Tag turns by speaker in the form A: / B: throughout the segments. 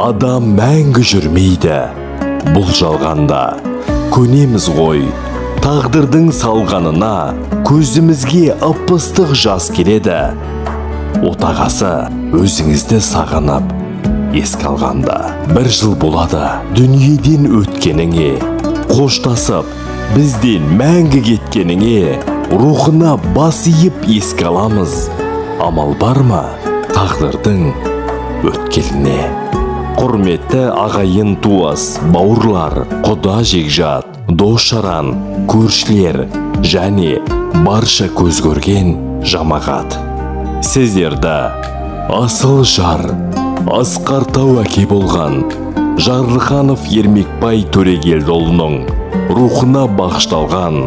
A: Адам мәңгі жүрмейді бұл жалғанда. Көнеміз ғой тағдырдың салғанына, көзімізге ып-ыстық жас келеді. Отағасы, өзіңізді сағынып еске алғанда. Бір жыл болады дүниеден өткеніңе, қоштасып бізден мәңгі кеткеніңе, рухына бас иіп еске аламыз. Амал бар ма тағдырдың өткеліне? Құрметті ағайын туыс, бауырлар, құда жекжат, дос жаран, көршілер және барша көз көрген жамағат. Сіздерді асыл жар, асқар тау әке болған Жарлықанов Ермекбай Төрегелдіұлының рухына бағышталған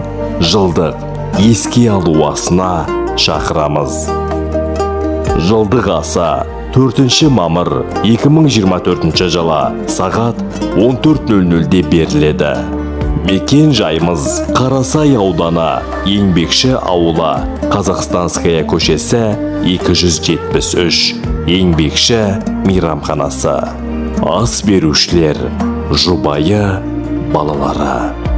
A: жылдық еске алу асына шақырамыз. Жылдық асы 4 мамыр 2024 жылы сағат 14:00-де беріледі. Мекен жайымыз Қарасай ауданы, Еңбекші ауылы, Қазақстанская көшесі 273, Еңбекші мейрамханасы. Ас берушілер, жұбайы, балалары.